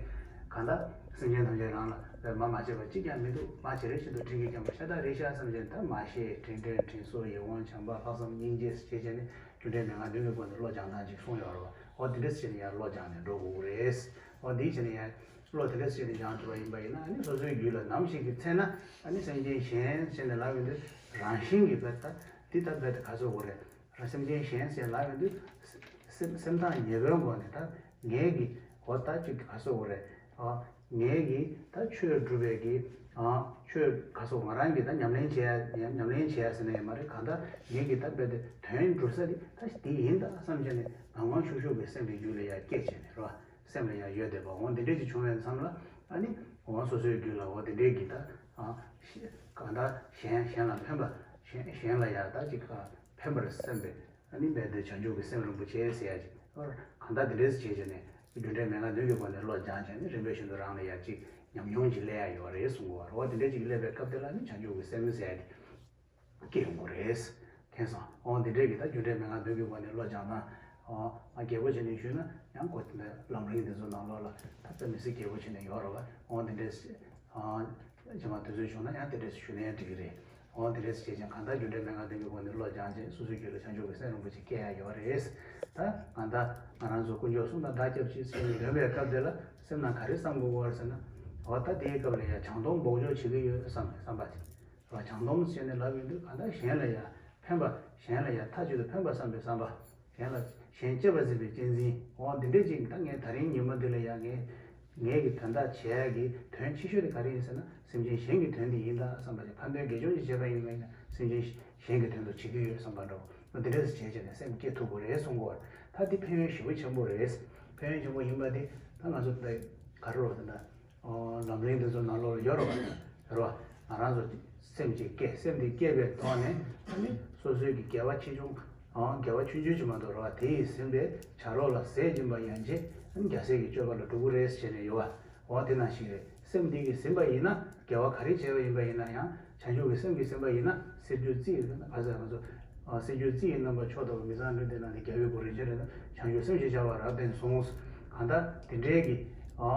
གང་ལྟར་སེམས་ཅན་ཐམས་ཅད་རང་ལ་མ་མ་བྱས་པ་གཅིག་ཀྱང་མི་འདུག་མ་བྱས་རེ་ཞིག་ཏུ་དྲིན་གྱིས་བསྐྱངས་པ་ཤ་སྟག་རེད་ཤག་བསམ་བྱས་ད་མ་ཤེས་དྲིན་དྲན་དྲིན་གཟོ་ཡིད་འོང་བྱམས་པ་ལྷག་བསམ་སྙིང་རྗེ་ཞེས་བྱས་ནས་རྒྱུ་འབྲས་མན་ངག་བདུན་གྱི་སྒོ་ནས་བློ་སྦྱང་སྟངས་ཅིག་གསུངས་ཡོད་རེད་བ། འོ་དེ་འདྲ་བྱས་ནས་ཡང་བློ་སྦྱངས་ནས་འགྲོ་དགོས་ཀྱི་རེད། འོ་དེ་འདྲ་བྱས་ནས་ཡང་བློ་དེ་འདྲ་བྱས་ནས་སྦྱངས་ཐུབ་པ་ཡིན་པ་ཡིན་ན་ཨ་ནི་སོ་སོའི་རྒྱུད་ལ་ནམ་ཞིག་གི་ཚེ་ན་ཨ་ནི་སེམས་ཅན་གཞན་ཟེར་ནས་ལབ་ཡོང་དུས་རང་བཞིན་གྱིས་བས་ད་འདི་ལྟ་བས་ད་ག་ཚོད་དགོས་རེད། རང་སེམས་ཅན་གཞན་ཟེར་ལབ་ཡོང་དུས་སེམས་སེམས་ཐག་ཉེ་པོའི་སྒོ་ནས་ད་ངས་ཀྱི་འོ་ད་ཅིག་ག་ཚོད་དགོས་རེད། ཨ་ངས་ཀྱི་ད་ཆོས་སྒྲུབ་པའི་གི་ཨ་ཆོས་ག་ཚོད་ང་རང་གི་ད་ཉམས་ལེན་བྱེད་ཡ་ཉམས་ལེན་བྱེད་ཡ་ཟེར་ན་ཡང་མ་རེད། གང་ལྟར་ངས་ཀྱི་ད་རྦད་དེ་དོན་སྒྲུབ་ས་དེ་ད་འདི་ཡིན་ད་བསམ་བྱས་ནས་ངང་ངང་ཤུགས་ཤུགས་ཀྱི་སེམས་ཀྱི་རྒྱུད་ལ་ཡ་སྐྱེད་བྱས་ནས་རོ། སེམས་ལ་ཡང་ཡོད་བསྡད་པ་འོང་། འདི་འདྲས་ཅིག་བྱུང་བའི་མཚམས་ལ་ཨ་ནི་འོང་སོ་སོའི་རྒྱུད་ལ་འོ་དེ་འདྲས་ཀྱི་ད་ཨ་གང་ལྟར་གཞན་གཞན་ལ་ཕན་པ་གཞན་གཞན་ལ་ཡང་ད་ཅིག་ཕན་པར་སེམས་པའི་ཨ་ནི་རྦད་དེ་བྱང་ཆུབ་ཀྱི་སེམས་རིན་པོ་ཆེ་ཟེར་ཡ་ཅིག་གང་ལྟར་འདི་འདྲས་བྱས་བྱས་ནས་རྒྱུ་འབྲས་མན་ངག་བདུན་གྱི་སྒོ་ནས་བློ་སྦྱངས་བྱས་ནས་རིམ་པས་བཞིན་དུ་རང་ལ་ཡང་ཅིག་ཉམས་མྱོང་ཅིག་སླེབས་ཡ་ཡོད་རེད་གསུང་གི་བ་རེད། འོ་དེ་འདྲས་ཅིག་སླེབས་པའི་སྐབས་དེ་ལ་ཨ་ནི་བྱང་ཆུབ་ཀྱི་སེམས་ཟེར་ཡ་དེ། སྐྱེ་ཡོང་གི་རེད། མཁྱེན་སོང་། འོ་འདི་འདྲས་ཀྱི་ད་རྒྱུ་འབྲས་མན་ངག་བདུན་གྱི་སྒོ་ནས་བློ་སྦྱང་ན། འོ་ང་རྒྱས་པོ་བྱས་ནས་ཞུས་ན་ཡང་གོ་དེ་འདྲ་ལམ་རིམ་འདི་ཚོ་ནང་ལོགས་ལ་ད་དཔེ་མི་སྲིད་རྒྱས་པོ་བྱས་ནས་ཡོད་རེད་བ། འོ་འདི་འདྲས་རྗེས་མ་དུས་ཚོད་བྱུང་ན་ཡང་དེ་འདྲས་ཞུ་ན་ཡང་འགྲིག་གི་རེད། འོ་འདི་འདྲས་བྱས་ཀྱང་གང་ལྟར་རྒྱུ་འབྲས་མན་ངག་བདུན་གྱི་སྒོ་ནས་བློ་སྦྱང་བྱས་སོ་སོའི་རྒྱུད་ལ་བྱང་ཆུབ་ཀྱི་སེམས་རིན་པོ་ཆེ་སྐྱེ་ཡ་ཡོད་རེད། ད་གང་ལྟར་ང་རང་ཚོ་དཀོན་མཆོག་གསུམ་དང་བདག་སྐྱབས་གཅིག་ཟེར་ནས་འདོན་པའི་སྐབས་དེ་ལ་སེམས་ནང་ག་རེ་བསམ་དགོས་ཀྱི་ཡོད་རེད་ཟེར་ན། འོ་ད་དེའི་སྐབས་ལ་ཡང་བྱང་སྡོམ་འབོགས་ཆོག་བྱེད་ཀྱི་ཡོད་བསམ་པའི་བསམ་པ་དེ། བྱང་སྡོམ་བྱས་ནས་ལབ་ཡོང་དུས་གང་ལྟར་གཞན་ལ་ཡང་ཕན་པ། གཞན་ལ་ཡང་མཐའ་གཅིག་ཏུ་ཕན་པར་བསམ་པའི་བསམ་པ། གཞན་ལ་གཞན་གཅེས་པར་འཛིན་པའི་གཅེས་འཛིན། འོ་འདི་འདྲས་ཅིག་ད་ངས་ད་རིང་ཉི་མ་འདི་ལ་ཡང་ངས་ངས་ཀྱི་དོན་དག་བྱེད་ཡག་གི་དོན་ཆེ་ཤོས་དེ་ག་རེ་ཡིན་ཟེར་ན། སེམས་ཅན་གཞན་གྱི་དོན་དེ་ཡིན་ད་བསམ་པ་ཅིག་ཁ་འདོན་དགེ་སྦྱོར་ཅིག་བྱས་པ་ཡིན་པ་ཡིན་ན། སེམས་ཅན་གཞན་གྱི་དོན་དུ་བྱེད་ཀྱི་ཡོད་བསམ་པ་འདྲ་བོ། འདི་འདྲས་བྱས་བྱས་ནས་སེམས་བསྐྱེད་ཐུབ་དགོས་རེད་གསུང་གི་ཡོད། ད་འདི་ཕན་ཡོན་ཞེ་པོ་ཆེན་པོ་རེད། ཕན་ཡོན་ཆེན་པོ་ཡིན་པ་འདི་ད་ང་ཚོ་ད་ག་རེ་རེད་ད། ལམ་རིམ་འདི་ཚོ་ནང་ལོགས་ལ་ཡོད་རེད་བ། ཡོད་རེད་བ། ང་རང་ཚོ་སེམས་ཅིག་སྐྱེ། སེམས་དེ་སྐྱེས་པའི་ཐོག་ནས་ཨ་ནི་སོ་སོའི་གི་དགེ་བ་ཆེ་ཆུང་། ཨང་དགེ་བ་ཆུང་ཆུང་ཅིག་མ་གཏོགས་རེད་བ། དེ་ཡིས་ཟིན་པའི་བྱ་རོག་ལ་ཟས་སྦྱིན་པ་ཡན་ཆད་ཨ་ནི་རྒྱལ་སྲས་ཀྱི་སྤྱོད་པ་ལ་འགྲོ་གི་རེད་ཟེར་ནས་ཡོད་བ། འོ་དེ་ནང་བཞིན་རེད། སེམས་འདི་གིས་ཟིན་པ་ཡིན་ན། དགེ་བ་ག་རེ་བྱས་པ་ཡིན་པ་ཡིན་ན་ཡང་། བྱང་ཆུབ་ཀྱི་སེམས་ཀྱིས་ཟིན་པ་ཡིན་ན། གསེར་འགྱུར་རྩི་ཡི་ག་ཟེར་ང་ཚོ། ཨ་གསེར་འགྱུར་རྩི་ཡི་རྣམ་པ་མཆོག་ལྟ་བུ་མི་ཚངས་སྤྲིན་དེ་ནང་དུ་རྒྱལ་བའི་སྐུ་རིན་ཆེན་རེད་ན། བྱང་ཆུབ་སེམས་ཞེས་བྱ་བ་རབ་བརྟན་གསུངས། གང་ལྟར་དེ་འདྲའི་གི། ཨ་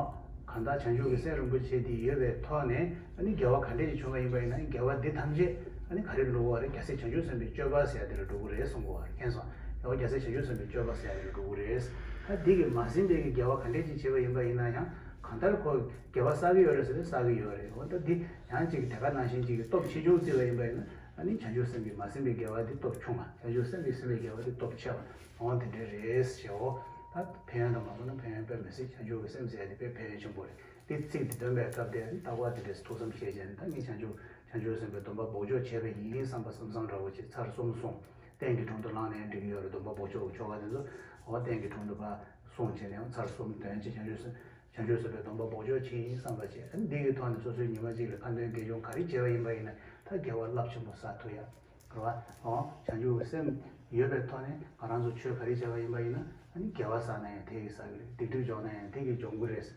གང་ལྟར་བྱང་ཆུབ་ཀྱི་སེམས་རིན་པོ་ཆེ་དེ་ཡོད་པའི་ཐོག་ནས་ཨ་ནི་དགེ་བ་ག་འདྲས་ཅིག་བྱུང་བ་ཡིན་པ་ཡིན་ན། དགེ་བ་འདི་ཐམས་ཅད་ཨ་ནི་ག་རེ་འགྲོ་གི་རེད། རྒྱལ་སྲས་བྱང་ཆུབ་སེམས་དཔའི་སྤྱོད་པ་ཟེར་ཡ་དེ་ལ་འགྲོ་གི་རེད་གསུང་གི་ཡོད་རེད། མཁྱེན་སོང་། དགེ་བ་རྒྱལ་སྲས་བྱང་ཆུབ་སེམས་དཔའི་སྤྱོད་པ་ཟེར་ཡ་དེ་ལ་འགྲོ་གི་རེད། ད་འདི་གིས་མ་ཟིན་པའི་གི་དགེ་བ་ག་འདྲས་ཅིག་བྱས་པ་ཡིན་པ་ཡིན་ན་ཡང་། གང་ལྟར་ཁོ་དགེ་བ་བསགས་ཀྱི་ཡོད་རེད་ཟེར་ན་བསགས་ཀྱི་ཡོད་རེད། འོ་ད་འདི་ཡང་ཅིག་དེ་ག་ནང་བཞིན་ཅིག་གི་སྟོབས་ཆེ་ཆུང་བརྩིས་པ་ཡིན་པ་ཡིན་ན། ཨ་ནི་བྱང་ཆུབ་སེམས་ཀྱིས་མ་ཟིན་པའི་དགེ་བ་འདི་སྟོབས་ཆུང་བ། བྱང་ཆུབ་སེམས་ཀྱིས་ཟིན་པའི་དགེ་བ་འདི་སྟོབས་ཆེ་བ། འོ་དེ་འདྲ་རེད་ཞེའོ། ད་ཕན་ཡོན་དང་མ་མཚོན་ན་ཕན་ཡོན་དཔེ་མི་སྲིད། བྱང་ཆུབ་ཀྱི་སེམས་ཟེར་ཡ་དེ་དཔེ་ཕན་ཡོན་ཆེན་པོ་རེད། འདི་ཚིག་འདི་འདོན་པའི་སྐབས་དེ་ཨ་ནི་རྟག་པར་དེ་འདྲས་ཐུགས་བསམ་བཞེས་བྱས་ནས། ད་ངས་བྱང་ཆུབ་བྱང་ཆུབ་སེམས་དཔའི་སྡོམ་པ་འབོགས་ཆོག་བྱས་པ་ཡིན་བསམ་པ་བསམ་བསམ་འདྲ་བོ་ཅིག་ཚར་གསུམ་སོང་། རྟེན་གྱི་དྲུང་དུ་བླངས་ནས་འགྲིག་གི་ཡོད་རེད། སྡོམ་པ་འབོགས་ཆོག་གི་ཆོ་ག་དེ་ཚོ། འོ་རྟེན་གྱི་དྲུང་དུ་ཕར་སོང་བྱས་ནས་ཚར་གསུམ་འདོན་བྱས། བྱང་ཆུབ་སེམས། བྱང་ཆུབ་སེམས་དཔའི་སྡོམ་པ་འབོགས་ཆོག་བྱས་ཡིན་བསམ་པ་བྱས། ཨ་ནི་འདི་གི་ཐོག་ནས་སོ་སོའི་ཉི་མ་གཅིག་ལ་ཁ་འདོན་དགེ་སྦྱོར་ག་རེ་བྱས་པ་ཡིན་པ་ཡིན་ན། ད་དགེ་བ་རླབས་ཆེན་པོ་བསགས་ཐུབ་ཡ། རེད་བ། འོ་བྱང་ཆུབ་ཀྱི་སེམས་ཡོད་པའི་ཐོག་ནས་ང་རང་ཚོ་ཆོས་ག་རེ་བྱས་པ་ཡིན་པ་ཡིན་ན། ཨ་ནི་དགེ་བ་བསགས་ན་ཡང་དེ་གིས་བསགས་ཀྱི་རེད། སྡིག་སྒྲིབ་སྦྱོང་ན་ཡང་དེ་གིས་སྦྱོང་གི་རེད།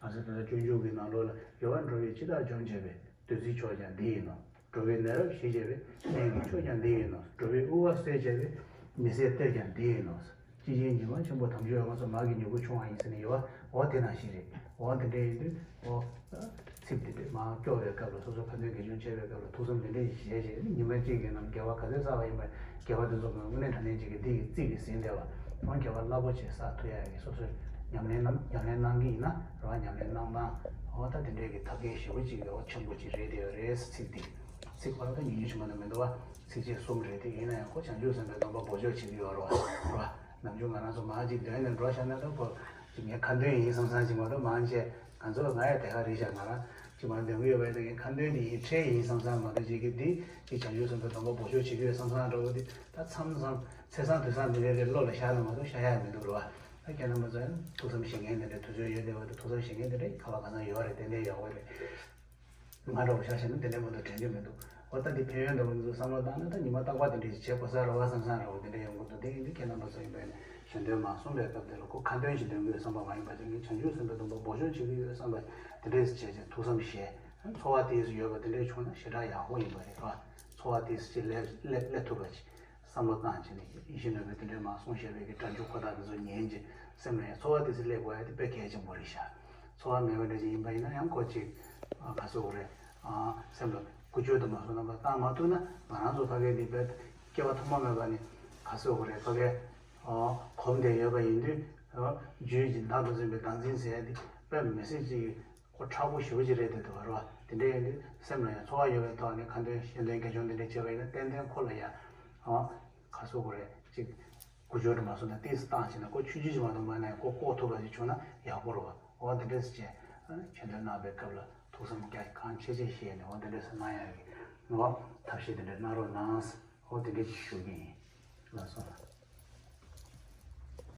ང་ཚོ་ད་ལྟ་སྤྱོད་འཇུག་གི་ནང་ལོགས་ལ། དགེ་བ་འགྲོ་བའི་སྤྱི་དག་སྦྱོང་བྱེད་པའི། བདུད་རྩི་མཆོག་ཀྱང་འདི་ཡིན་ནོ། འགྲོ་བའི་ནད་རབ་ཞི་བྱེད་པའི། ནད་ཀྱི་མཆོག་ཀྱང་འདི་ཡིན་ནོ། འགྲོ་བའི་དབུལ་བ་སེལ་བྱེད་པའི། མི་ཟད་གཏེར་ཀྱང་འདི་ཡིན་ནོ། ཅི་བྱེད་ཉི་མ་ཆེན་པོ་དམ་ཆོས་ཡོད། ང་ཚོ་མ་གི་མྱུ་གུ་ཆུང་བ་ཡིན་ཟེར་ནས་ཡོད་བ། འོ་དེ་ནང་བཞིན་རེད། འོ་དེ་འདྲ་ཡིན་དུས་འོ། ཚིག་དེ་འདྲ་མར་སྐྱོར་བའི་སྐབས་ལ། སོ་སོ་ཁ་འདོན་དགེ་སྦྱོར་བྱེད་པའི་སྐབས་ལ་ཐུགས་བསམ་དེ་འདྲ་ཞིག་བཞེས་བྱས། ཉི་མ་གཅིག་གི་ནང་དགེ་བ་ག་ཚོད་བསགས་པ་ཡིན་པ། དགེ་བ་དེ་ཚོ་དངོས་གནས་དྲང་གནས་ཅིག་གི་འདི་ཡི་རྩིས་ཀྱིས་ཟིན་བསྡད་པ། འོ་དགེ་བ་རླབས་པོ་ཆེ་བསགས་ཐུབ་ཡ་གི་སོ་སོས་ཉམས་ལེན་གནང་། ཉམས་ལེན་གནང་གི་ཡིན་ན་རེད་བ། ཉམས་ལེན་གནང་སྟངས། འོ་ད་དེ་འདྲའི་གི་ཐབས་མཁས་ཞེ་པོ་ཅིག་ཡོད། ཆེན་པོ་ཅིག་རེད། དེ་ཡོད་རེད། ཚིག་འདི། ཚིག་ཕར་ད་ཉུང་ཉུང་ཞིག་མ་གཏོགས་མི་འདུག་བ། ཚིགས་བཅད་གསུམ་རེད། དེ་ཡིན་ན་ཡང་ཁོ་བྱང་ཆུབ་སེམས་དཔའི་སྡོམ་པ་འབོགས་ཆོག་བྱེད་ཀྱི་ཡོད་རེད་བ། རེད་བ། ནམ་རྒྱུན་ང་རང་ཚོ་མར་ཅིག་འདོན་ནས་འགྲོ་བཞག་ན། ད་ཁོ་ཅིག་ངས་ཁ་འདོན་ཡིན་བསམ་བསམ་ཅིག་མ་གཏོགས་མང་ཆེ། ང་ཚོ་ང་ཡང་དེ་ག་རེད་བཞག་ང་རང་ཅིག་མར་འདོན་གི་ཡོད་པ་ཡིན་ན། ངས་ཁ་འདོན་དེ་ཡིན། ཁྲལ་ཡིན་བསམ་བསམ་མ་གཏོགས། ཅིག་གི་འདི་ཅིག་བྱང་ཆུབ་སེམས་དཔའི་སྡོམ་པ་འབོགས་ཆོག་བྱེད་ཀྱི་ཡོད་བསམ་བསམ་འདྲ་བོ་འདི། ད་མཚམས་མཚམས་ཚེས་བཟང་དུས་བཟང་འདི་འདྲའི་རེ་བློ་ལ་ཤར་ན་མ་གཏོགས་ཤར་ཡ་མི་འདུག་རེད་བ། ད་ཁྱེད་རྣམ་པ་ཚོ་ཡང་ཐུགས་བསམ་བཞེས་མཁན་དེ་འདྲ། དུས་ཚོད་ཡོད་བསྡད་པ་དང་ཐུགས་བསམ་བཞེས་མཁན་དེ་འདྲ་ག་བ་ག་ས་ཡོད་རེད། ཏན་ཏན་ཡོད་རེད། ང་འདྲ་བོ་ཤར་བྱས་ན་དེ་འདྲའི་མ་གཏོགས་དྲན་རྒྱུ་མི་འདུག་འོ་ད་འདི་ཕན་ཡོན་འདྲ་བོ་འདི་ཚོ་བསམ་བློ་བཏང་ན། ད་ཉི་མ་རྟག་པར་དེ་འདྲ་ཞིག་བྱེད་དགོས་ས་རེད་བ་བསམ་བསམ་འདྲ་བོ་དེ་འདྲ་ཡོང་གི་འདུག་དེ་ཡིན་དུས་ཁྱེད་རྣམ་པ་ཚོ་ཡིན་པས་ན། ཞལ་འདོན་མ་གསུངས་པའི་སྐབས་དེ་ལ་ཁོ་ཁ་འདོན་ཞིག་འདོན་དགོས་བསམ་པ་མ་ཡིན་པ་ཅིག་ནི། བྱང་ཆུབ་སེམས་དཔའི་སྡོམ་པ་འབོགས་ཆོག་བྱེད་ཀྱི་ཡོད་བསམ་པ་དེ་འདྲས་བྱས་བྱས་ཐུགས་བསམ་བཞེས། ཚོར་བ་དེ་ཡོད་པ་དེ་འདྲས་བྱུང་ན་ཞེ་དྲག་ཡག་པོ་ཡིན་པ་རེད་བ། ཚོར་བ་དེ་ཅིག་སླེབས་སླེབས་སླེབས་ཐུབ་པ་ཅིག་བསམ་བློ་བཏང་བྱས་ནས། ཡིད་བཞིན་ནོར་བུས་དེ་འདྲའི་མ་གསུངས་བཞག་པའི་གི་སྒྲ་འཇུག་ཁོ་ཐག་དེ་ཚོ་ཉན་བྱས། སེམས་ལ་ཡང་ཚོར་བ་དེ་ཚོ་སླེབས་དགོས་ཡ་དེ་དཔེ་གལ་ཆེན་པོ་རེད་ཤག་ཚོར་བ་མེད་པ་འདྲ་ཅིག་ཡིན་པ་ཡིན་ན་ཡང་ཁོ་ཅིག་ག་ཚོད་དགོས་རེད། སེམས་ལ་ཀུ་ཅོ་དུ་མ་སོང་རྣམ་པ་བཏང་མ་ཐུབ་ན། ང་རང་ཚོ་ཕ་གིའི་འདི་དཔེ་སྐྱེ་བ་ཐོག་མ་མེད་པ་ནས་ག་ཚོད་དགོས་རེད། ཕ་གིའི་གོམས་བསྡད་ཡོད་པ་ཡིན་དུས། རྒྱུད་ཀྱི་བདག་ཏུ་འཛིན་པའི་བདག་འཛིན་ཟེར་ཡ་དེ་དཔེ་མི་སྲིད་ཅིག་ཁོ་མཁྲེགས་པོ་ཞེ་པོ་ཅིག་རེད་བསྡད་འདུག་བ། རེད་བ། དེ་འདྲ་ཡིན་དུས་སེམས་ལ་ཡང་ཚོར་བ་ཡོད་པའི་ཐོག་ནས་ཁ་འདོན་ཞལ་འདོན་དགེ་སྦྱོར་འདི་འདྲ་བྱས་པ་ཡིན་ན། ཏན་ཏན་ཁོ་ལ་ཡང་། ཨ། ག་ཚོད་དགོས་རེད། ཅིག་ཀུ་ཅོ་འདྲ་མ་སོང་ན་ཏོག་ཙམ་བཏང་བྱས་ན། ཁོ་ཆུང་ཆུང་ཅིག་མ་གཏོགས་མ་ན་ཡང་ཁོ་བཀོག་ཐུབ་པ་ཞིག་བྱུང་ན་ཡག་པོ་རེད་བ། འོ་དེ་འདྲ་ཞིག་བྱས། ཨ། ཞལ་འདོན་གནང་བའི་སྐབས་ལ་ཐུགས་བསམ་རྒྱ་གང་ཆེ་ཆེ་བཞེས་ནས། འོ་དེ་འདྲ་ཞིག་གནང་ཡག་གི། འོ་ཐབས་ཤེས་དེ་འདྲ་གནང་རོགས་གནང་། འོ་དེ་འདྲ་ཞིག་ཞུ་གི་ཡིན། ལགས་སོ།